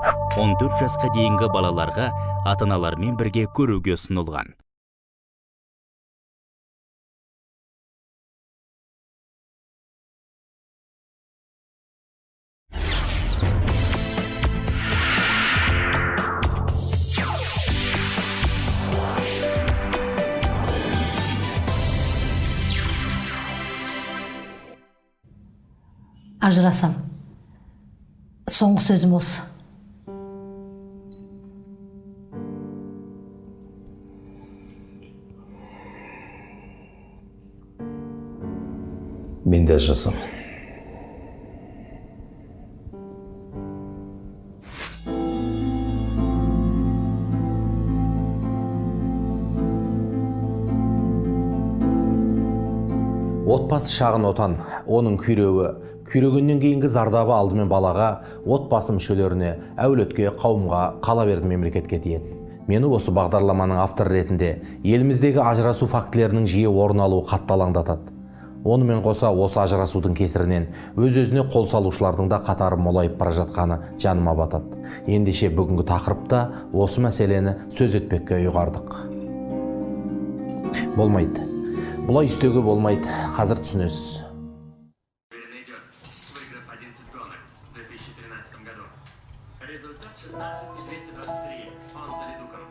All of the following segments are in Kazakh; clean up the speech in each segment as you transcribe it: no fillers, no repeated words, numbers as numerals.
14 жасқа дейінгі балаларға ата-аналарымен бірге көруге ұсынылған. Ажырасам. Соңғы сөзім осы. Мен де ажырасам. Отбасы шағын отан, оның күйреуі, күйрегеннен кейінгі зардабы алдымен балаға, отбасы мүшелеріне, әулетке, қауымға, қала берді мемлекетке тиеді. Мені осы бағдарламаның авторы ретінде еліміздегі ажырасу фактілерінің жиі орын алуы қатты алаңдатады. Онымен қоса осы ажырасудың кесірінен өз-өзіне қол салушылардың да қатары молайып бара жатқаны жаныма батады. Ендеше бүгінгі тақырыпта осы мәселені сөз етпекке ұйғардық. Болмайды. Бұлай істеуге болмайды, қазір түсінесіз. Уверенно идет, выиграв 11 гонок в 2013 году. Результат 16,223. Он за Ледуком.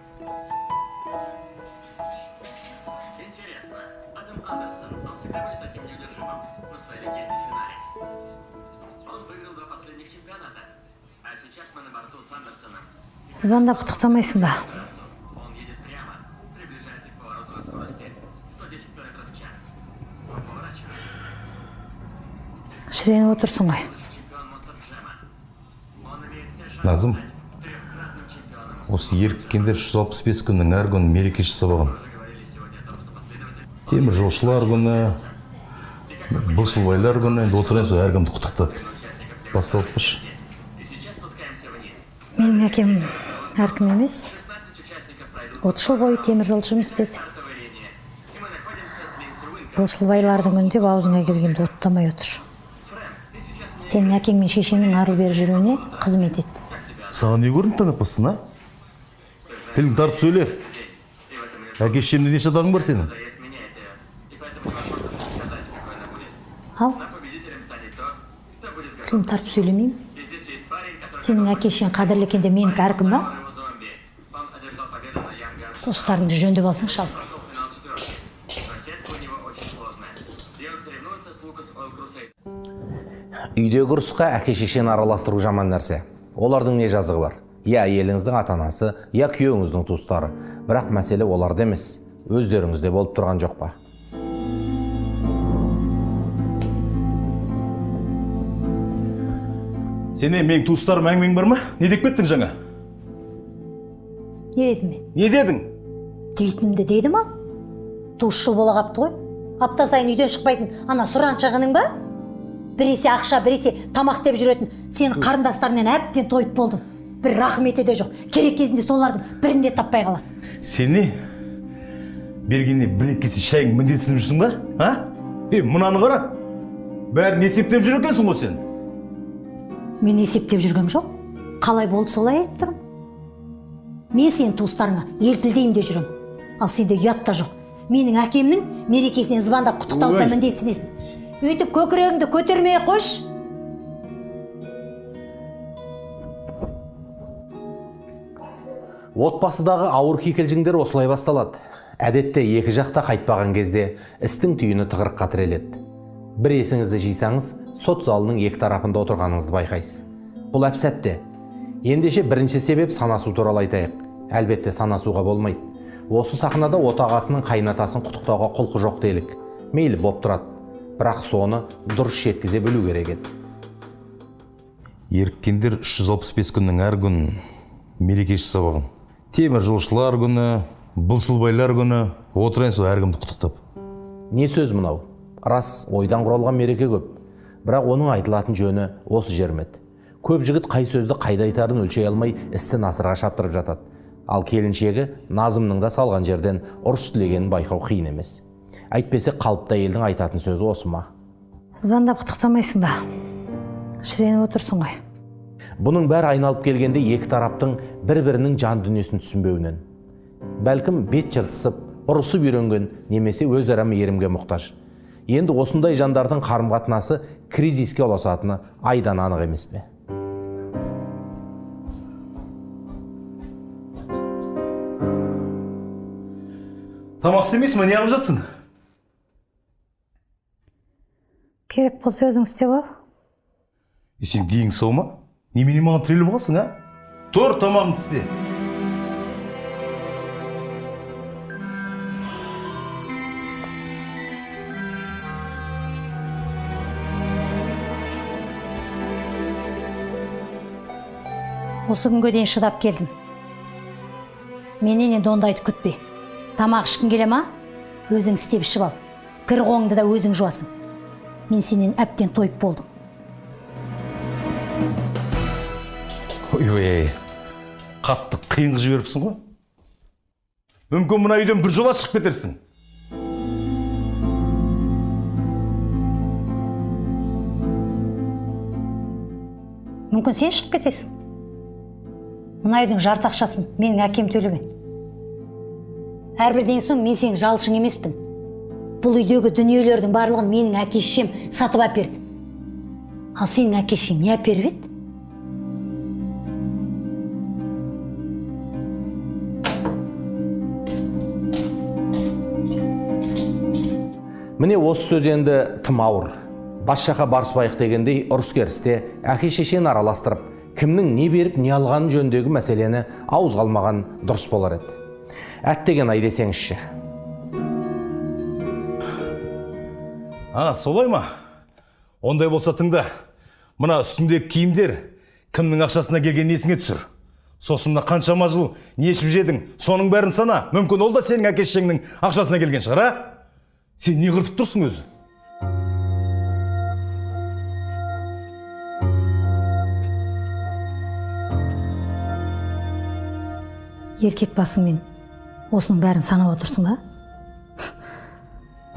Интересно, Адам Андерсон, он всегда будет таким неудержимым на своей легенде в финале? Он выиграл два последних чемпионата. А сейчас мы на борту с Андерсоном. Звондап құттықтамайсың ба? Трассу. Он едет прямо, приближается к повороту на скорости 110 км в час. Он поворачивает. Шіреніп отырсың ғой. Чемпион Монстр Джема. Он имеет все шансы Назым. стать трехкратным чемпионом. Осы еріккендер 365 күннің әр күнін мереке жасап алған. Уже говорили сегодня о том, что последователь Темір жолшылар күні, былшылбайлар күні, енді отырайын сол әркімді құттықтап. Басталыппыш. И сейчас спускаемся вниз. Менің әкем әркім емес. 16 участников пройдут 30 жыл бойы темір жолда жұмыс істеді. стартовой линии. И мы находимся с Линдси Уинком. Былшылбайлардың күні деп аузыңа келгенді оттамай отыр. Сенің әкең мен шешеңнің арлы бері жүруіне қызмет ет. Саған не көрінді таң атпастан, а? Тілің тартып сөйле. Әке шешемде не шатағың бар сенің? Заезд меняет ее. И поэтому невозможно предсказать, какой она будет. Ал, Но победителем станет тот, кто будет готов. тілім тартып сөйлемеймін. И здесь есть парень, который Сенің әке шешең қадірлі екен деп менікі әркім ба? его зомби. Он одержал победу на Янга. Туыстарыңды жөндеп алсаңшы ал. Прошел финал четверки. Но сетка у него очень сложная. И он соревнуется с Лукас Ойл Крусейд. Үйдегі ұрысқа әке шешені араластыру жаман нәрсе. Олардың не жазығы бар? Я әйеліңіздің ата-анасы, я күйеуіңіздің туыстары. Бірақ мәселе оларда емес, өздеріңізде болып тұрған жоқ па? Сен не, менің туыстарым әңгімең бар ма? Не деп кеттің жаңа? Не дедім мен? Не дедің? Дейтінімді дедім ал. Туысшыл бола қапты ғой. Апта сайын үйден шықпайтын ана сұраншағының ба? Біресе ақша, біресе тамақ деп жүретін сенің қарындастарыңнан әбден тойып болдым. Бір рахметі де жоқ. Керек кезінде солардың бірін де таппай қаласың. Сен не? Бергеніне бір екі кесе шайың міндетсініп жүрсің ба? А? Е, мынаны қара. Бәрін есептеп жүр екенсің ғой сен. Мен есептеп жүргем жоқ. Қалай болды, солай айтып тұрмын. Мен сенің туыстарыңа елпілдеймін де жүрем. Ал сенде ұят та жоқ. Менің әкемнің мерекесінен звондап құттықтауды да Ой. міндетсінесің. Өйтіп көкірегіңді көтермей ақ қойшы. Отбасыдағы ауыр кикілжіңдер осылай басталады. Әдетте екі жақта қайтпаған кезде істің түйіні тығырыққа тіреледі. Бір есіңізді жисаңыз, сот залының екі тарапында отырғаныңызды байқайсыз. Бұл әп-сәтте. Ендеше бірінші себеп санасу туралы айтайық. Әлбетте санасуға болмайды. Осы сахнада отағасының қайынатасын құттықтауға құлқы жоқ делік. Мейлі боп тұрады. Бірақ соны дұрыс жеткізе білу керек еді. Еріккендер 365 күннің әр күнін мереке жасап алған. Темір жолшылар күні, былшылбайлар күні, отырайын сол әркімді құттықтап. Не сөз мынау? Рас, ойдан құралған мереке көп. Бірақ оның айтылатын жөні осы жер ме еді? Көп жігіт қай сөзді қайда айтарын өлшей алмай істі насырға шаптырып жатады. Ал келіншегі Назымның да салған жерден ұрыс тілегенін байқау қиын емес. Әйтпесе қалыпты әйелдің айтатын сөзі осы ма? Звондап құттықтамайсың ба? Шіреніп отырсың ғой. Бұның бәрі айналып келгенде екі тараптың бір-бірінің жан дүниесін түсінбеуінен. Бәлкім бет жыртысып, ұрысып үйренген немесе өзара мейірімге мұқтаж. Енді осындай жандардың қарым-қатынасы кризиске ұласатыны айдан анық емес пе? Тамақ істемейсің ба, не қылып жатсың? Керек болса, өзің істеп ал. Е, сен денің сау ма? Немене маған тіреліп алғансың, а? Тұр, тамағыңды істе. Осы күнге дейін шыдап келдім. Менен енді ондайды күтпе. Тамақ ішкің келе ма, өзің істеп ішіп ал. Кір қоңды да өзің жуасың. Мен сенен әбден тойып болдым. Ойбай, қатты қиын қылып жіберіпсің ғой. Мүмкін, мына үйден бір жола шығып кетерсің. Мүмкін, сен шығып кетесің. Мына үйдің жарты ақшасын менің әкем төлеген. Әрбірден соң мен сенің жалшың емеспін. Бұл үйдегі дүниелердің барлығын менің әке шешем сатып әперді. Ал сенің әке шешең не әперіп еді? Міне, осы сөз енді тым ауыр. Бас жаққа барыспайық дегендей, ұрыс керісте әке шешені араластырып, кімнің не беріп, не алғаны жөніндегі мәселені ауызға алмаған дұрыс болар еді. Әттеген ай десеңізші. А, солай ма? Ондай болса, тыңда. Мына үстіңдегі киімдер кімнің ақшасына келген, есіңе түсір. Сосын мына қаншама жыл не ішіп жедің, соның бәрін сана. Мүмкін, ол да сенің әке шешеңнің ақшасына келген шығар, а? Сен не қыртып тұрсың өзі? Еркек басыңмен осының бәрін санап отырсың ба?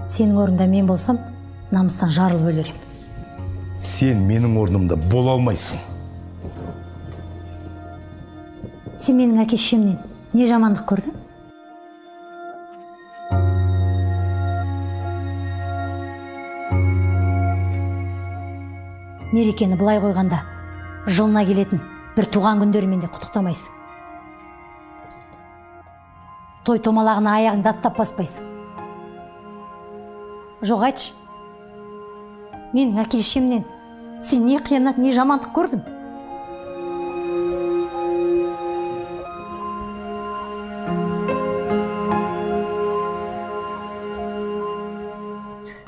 Сенің орнында мен болсам, намыстан жарылып өлер ем. Сен менің орнымда бола алмайсың. Сен менің әке шешемнен не жамандық көрдің? Мерекені былай қойғанда, жылына келетін бір туған күндерімен де құттықтамайсың. Той томалағына аяғыңды аттап баспайсың. Жоқ, айтшы, менің әке шешемнен сен не қиянат, не жамандық көрдің?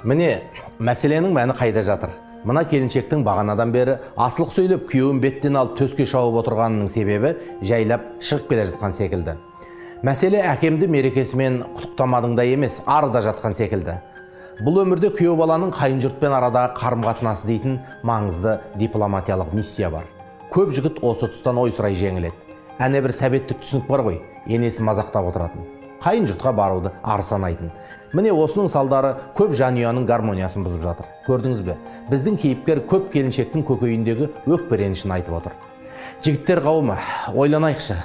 Міне, мәселенің мәні қайда жатыр. Мына келіншектің бағанадан бері асылық сөйлеп, күйеуін беттен алып төске шауып отырғанының себебі жайлап шығып келе жатқан секілді. Мәселе әкемді мерекесімен құттықтамадың да емес, арыда жатқан секілді. Бұл өмірде күйеу баланың қайын жұртпен арадағы қарым қатынасы дейтін маңызды дипломатиялық миссия бар. Көп жігіт осы тұстан ой сұрай жеңіледі. Әне бір сәбеттік түсінік бар ғой, енесін мазақтап отыратын, қайын жұртқа баруды ар санайтын. Міне, осының салдары көп жанұяның гармониясын бұзып жатыр. Көрдіңіз бе, біздің кейіпкер көп келіншектің көкейіндегі өкпе ренішін айтып отыр. Жігіттер қауымы, ойланайықшы.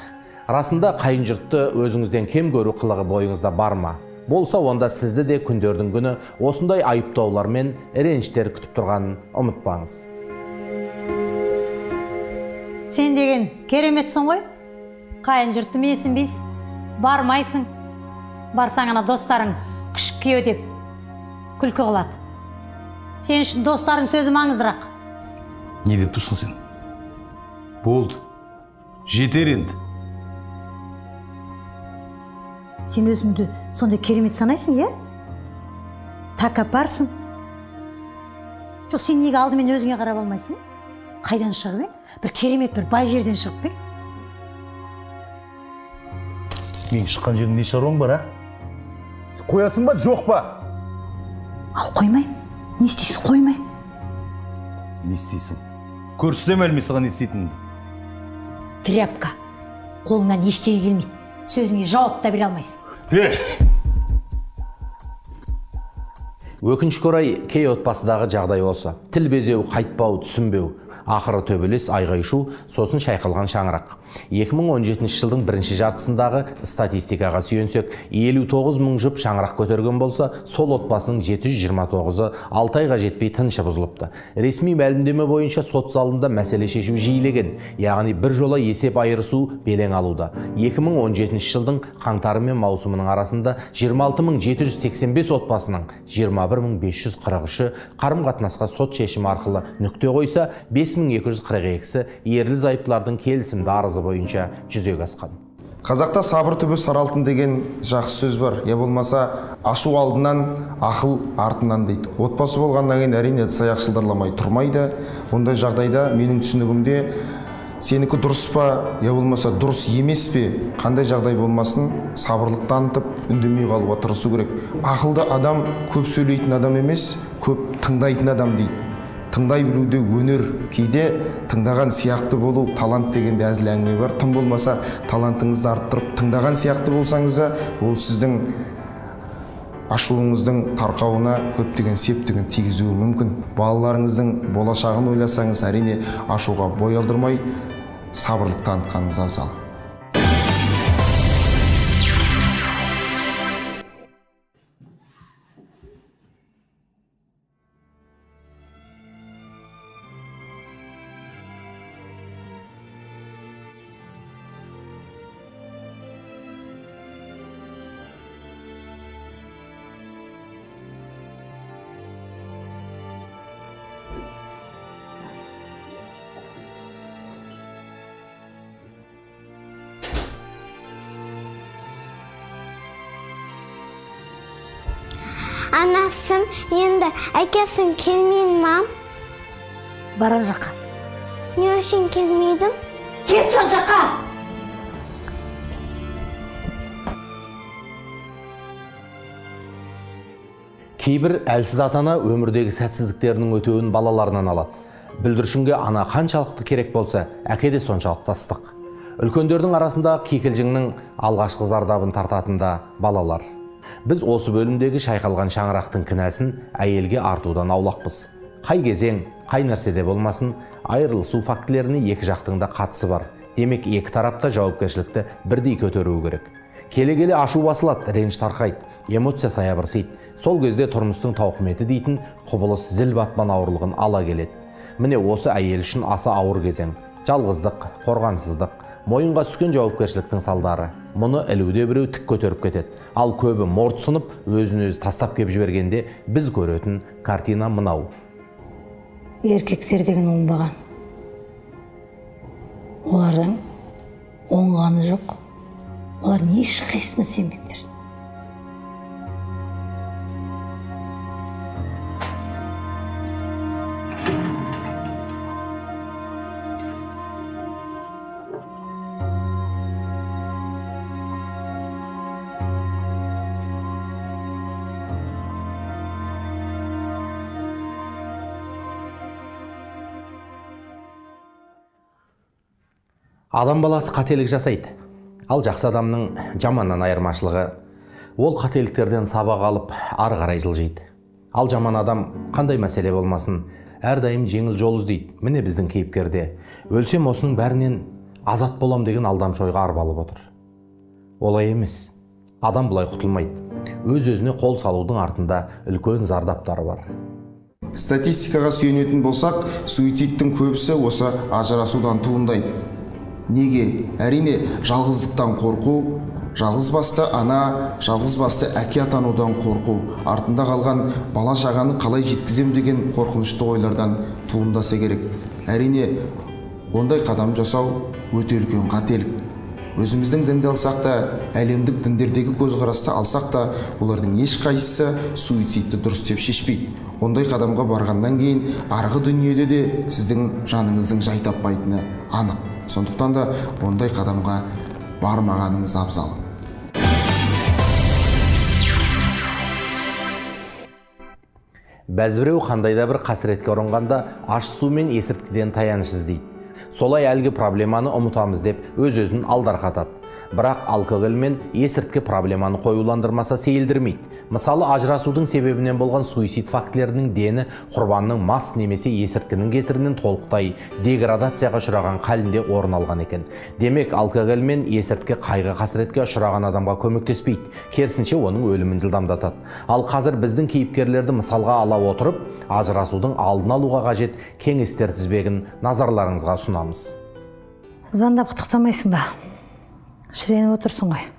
Расында қайын жұртты өзіңізден кем көру қылығы бойыңызда бар ма? Болса, онда сізді де күндердің күні осындай айыптаулар мен реніштер күтіп тұрғанын ұмытпаңыз. Сен деген кереметсің ғой. Қайын жұртты менсінбейсің, бармайсың. Барсаң, ана достарың күшік күйеу деп күлкі қылады. Сен үшін достарың сөзі маңыздырақ. Не деп тұрсың сен? Болды, жетер енді. Сен өзіңді сондай керемет санайсың, иә? Тәкаппарсың. Жоқ, сен неге алдымен өзіңе қарап алмайсың? Қайдан шығып ең? Бір керемет, бір бай жерден шығып па ең? Менің шыққан жерімде не шаруаң бар, а? Қоясың ба, жоқ па? Ал қоймаймын. Не істейсің? Қоймаймын. Не істейсің? Көрсетемін әлі мен саған не істейтінімді. Тряпка. Қолыңнан ештеңе келмейді. Сөзіңе жауап та бере алмайсың. Е! Өкінішке орай, кей отбасыдағы жағдай осы: тіл безеу, қайтпау, түсінбеу. Ақыры төбелес, айғай-шу, сосын шайқалған шаңырақ. 2017 жылдың бірінші жартысындағы статистикаға сүйенсек, 59 мың жұп шаңырақ көтерген болса, сол отбасының 729-ы 6 айға жетпей тынышы бұзылыпты. Ресми мәлімдеме бойынша сот залында мәселе шешу жиілеген, яғни бір жола есеп айырысу белең алуда. 2017 жылдың қаңтары мен маусымының арасында 26785 отбасының 21543-і қарым-қатынасқа сот шешімі арқылы нүкте қойса, 5242-сі ерлі-зайыптылардың келісімді арызы бойынша жүзеге асқан. Қазақта сабыр түбі сары алтын деген жақсы сөз бар. Я болмаса ашу алдынан, ақыл артынан дейді. Отбасы болғаннан кейін әрине ыдыс аяқ шылдырламай тұрмайды. Ондай жағдайда менің түсінігімде сенікі дұрыс па, я болмаса дұрыс емес пе, қандай жағдай болмасын сабырлық танытып, үндемей қалуға тырысу керек. Ақылды адам көп сөйлейтін адам емес, көп тыңдайтын адам дейді. Тыңдай білу де өнер. Кейде тыңдаған сияқты болу талант дегенде әзіл әңгіме бар. Тым болмаса талантыңызды арттырып тыңдаған сияқты болсаңыз да, ол сіздің ашуыңыздың тарқауына көптеген септігін тигізуі мүмкін. Балаларыңыздың болашағын ойласаңыз, әрине ашуға бой алдырмай сабырлық танытқаныңыз абзал. Анасым енді әкесін келмейді ма? Бар ана жаққа. Не үшін келмейді? Кет жан жаққа! Кейбір әлсіз ата-ана өмірдегі сәтсіздіктерінің өтеуін балаларынан алады. Бүлдіршінге ана қаншалықты керек болса, әке де соншалықты ыстық. Үлкендердің арасында кикілжіңнің алғашқы зардабын тартатын да балалар. Біз осы бөлімдегі шайқалған шаңырақтың кінәсін әйелге артудан аулақпыз. Қай кезең, қай нәрседе болмасын, айырылысу фактілеріне екі жақтың да қатысы бар. Демек, екі тарапта жауапкершілікті бірдей көтеруі керек. Келе-келе ашу басылады, реніш тарқайды, эмоция саябырсиды. Сол кезде тұрмыстың тауқыметі дейтін құбылыс зіл батпан ауырлығын ала келеді. Міне осы әйел үшін аса ауыр кезең. Жалғыздық, қорғансыздық, мойынға түскен жауапкершіліктің салдары. Мұны ілуде біреу тік көтеріп кетеді. Ал көбі морт сынып, өзін өзі тастап кеп жібергенде біз көретін картина мынау. Еркектер деген оңбаған. Олардың оңғаны жоқ. Олардың ешқайсысына сенбеңдер. Адам баласы қателік жасайды. Ал жақсы адамның жаманнан айырмашылығы, ол қателіктерден сабақ алып, ары қарай жылжиды. Ал жаман адам қандай мәселе болмасын, әрдайым жеңіл жол іздейді. Міне біздің кейіпкерде өлсем осының бәрінен азат болам деген алдамшы ойға арбалып отыр. Олай емес. Адам бұлай құтылмайды. Өз-өзіне қол салудың артында үлкен зардаптары бар. Статистикаға сүйенетін болсақ, суицидтің көбісі осы ажырасудан туындайды. Неге? Әрине, жалғыздықтан қорқу, жалғыз басты ана, жалғыз басты әке атанудан қорқу, артында қалған бала шағаны қалай жеткізем деген қорқынышты ойлардан туындаса керек. Әрине, ондай қадам жасау өте үлкен қателік. Өзіміздің дінді алсақ та, әлемдік діндердегі көзқарасты алсақ та, олардың ешқайсысы суицидті дұрыс деп шешпейді. Ондай қадамға барғаннан кейін арғы дүниеде де сіздің жаныңыздың жай таппайтыны анық. Сондықтан да ондай қадамға бармағаныңыз абзал. Бәзбіреу қандай да бір қасіретке ұрынғанда ащы су мен есірткіден таяныш іздейді. Солай әлгі проблеманы ұмытамыз деп өз-өзін алдарқатады. Бірақ алкоголь мен есірткі проблеманы қоюландырмаса сейілдірмейді. Мысалы, ажырасудың себебінен болған суицид фактілерінің дені құрбанның мас немесе есірткінің кесірінен толықтай деградацияға ұшыраған халінде орын алған екен. Демек, алкоголь мен есірткі қайғы қасіретке ұшыраған адамға көмектеспейді, керісінше оның өлімін жылдамдатады. Ал қазір біздің кейіпкерлерді мысалға ала отырып, ажырасудың алдын алуға қажет кеңестер тізбегін назарларыңызға ұсынамыз. Звондап құттықтамайсың ба? Шіреніп отырсың ғой.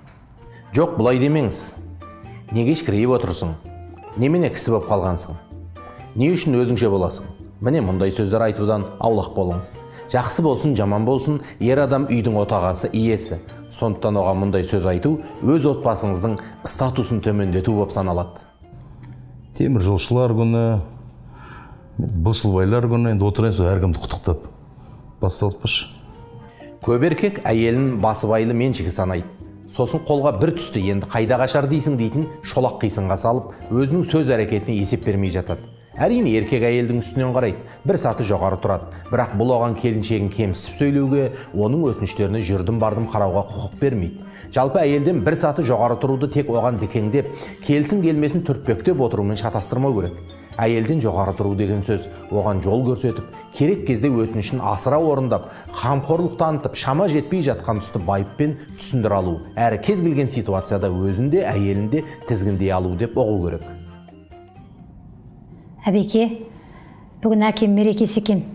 Жоқ, бұлай демеңіз. Неге шікірейіп отырсың? Немене кісі боп қалғансың? Не үшін өзіңше боласың? Міне мұндай сөздер айтудан аулақ болыңыз. Жақсы болсын, жаман болсын, ер адам үйдің отағасы, иесі. Сондықтан оған мұндай сөз айту өз отбасыңыздың статусын төмендету болып саналады. Темір жолшылар күні, былшылбайлар күні, енді отырайын сол әркімді құттықтап. Басты ауыртпашы. Көп еркек әйелін басыбайлы меншігі санайды. Сосын қолға бір түсті, енді қайда қашар дейсің дейтін шолақ қисынға салып, өзінің сөз әрекетіне есеп бермей жатады. Әрине, еркек әйелдің үстінен қарайды, бір саты жоғары тұрады. Бірақ бұл оған келіншегін кемсітіп сөйлеуге, оның өтініштеріне жүрдім бардым қарауға құқық бермейді. Жалпы әйелден бір саты жоғары тұруды тек оған дікеңдеп, келсін келмесін түртпектеп отырумен шатастырмау керек. Әйелден жоғары тұру деген сөз оған жол көрсетіп, керек кезде өтінішін асыра орындап, қамқорлық танытып, шама жетпей жатқан тұсты байыппен түсіндіре алу, әрі кез келген ситуацияда өзін де, әйелін де тізгіндей алу деп ұғу керек. Әбеке, бүгін әкем мерекесі екен.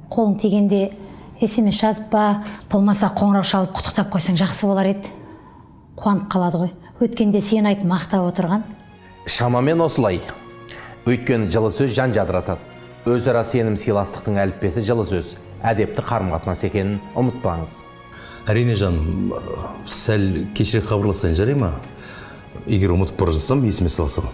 Қолың тигенде SMS жазып па, болмаса қоңырау шалып құттықтап қойсаң жақсы болар еді. Қуанып қалады ғой. Өткенде сен айтып мақтап отырған. Шамамен осылай. Өйткені жылы сөз жан жадыратады. Өзара сенім сыйластықтың әліппесі жылы сөз, әдепті қарым-қатынас екенін ұмытпаңыз. Әрине жаным, сәл кешірек хабарласайын, жарай ма? Егер ұмытып бара жатсам, есіме салсаң.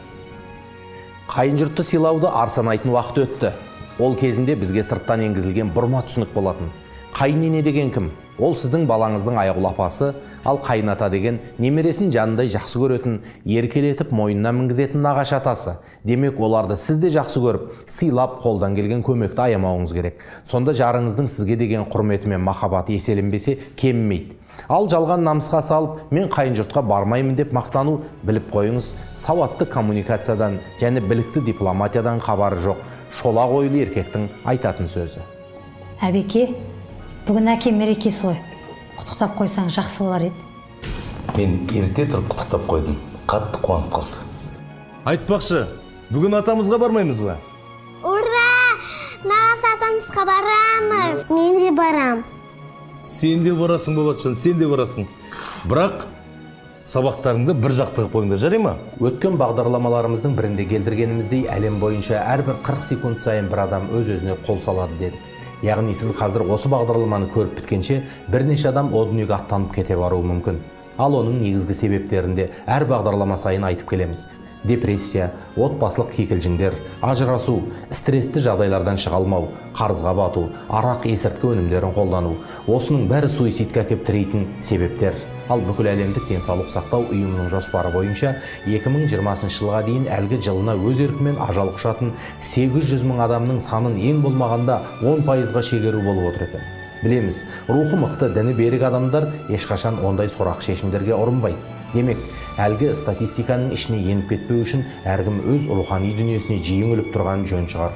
Қайын жұртты сыйлауды ар санайтын уақыт өтті. Ол кезінде бізге сырттан енгізілген бұрма түсінік болатын. Қайын ене деген кім? Ол сіздің балаңыздың аяғулы апасы, ал қайын ата деген немересін жанындай жақсы көретін, еркелетіп мойнына мінгізетін нағашы атасы. Демек, оларды сіз де жақсы көріп, сыйлап, қолдан келген көмекті аямауыңыз керек. Сонда жарыңыздың сізге деген құрметі мен махаббаты еселенбесе кемімейді. Ал жалған намысқа салып, мен қайын жұртқа бармаймын деп мақтану, біліп қойыңыз, сауатты коммуникациядан және білікті дипломатиядан хабары жоқ, шолақ ойлы еркектің айтатын сөзі. Әбеке, бүгін әкем мерекесі ғой. Құттықтап қойсаң жақсы болар еді. Мен ерте тұрып құттықтап қойдым. Қатты қуанып қалды. Айтпақшы, бүгін атамызға бармаймыз ба? Ура! Нағашы атамызға барамыз. Мен де барам. Сен де барасың, Болатжан, сен де барасың. Бірақ сабақтарыңды бір жақты қылып қойыңдар, жарай ма? Өткен бағдарламаларымыздың бірінде келтіргеніміздей, әлем бойынша әрбір 40 секунд сайын бір адам өз-өзіне қол салады дедік. Яғни сіз қазір осы бағдарламаны көріп біткенше бірнеше адам о дүниеге аттанып кете баруы мүмкін. Ал оның негізгі себептерінде әр бағдарлама сайын айтып келеміз. Депрессия, отбасылық кикілжіңдер, ажырасу, стрессті жағдайлардан шыға алмау, қарызға бату, арақ, есірткі өнімдерін қолдану. Осының бәрі суицидке әкеп тірейтін себептер. Ал бүкіл әлемдік денсаулық сақтау ұйымының жоспары бойынша 2020 жылға дейін әлгі жылына өз еркімен ажал құшатын 800 мың адамның санын ең болмағанда 10%-ға шегеру болып отыр екен. Білеміз, рухы мықты, діні берік адамдар ешқашан ондай сорақы шешімдерге ұрынбайды. Демек, әлгі статистиканың ішіне еніп кетпеу үшін әркім өз рухани дүниесіне жиі үңіліп тұрған жөн шығар.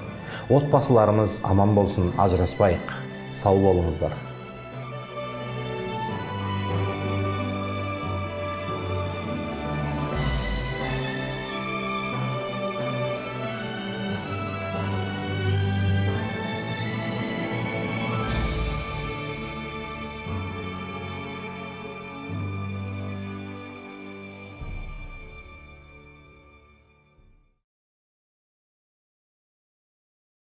Отбасыларымыз аман болсын, ажыраспайық. Сау болыңыздар.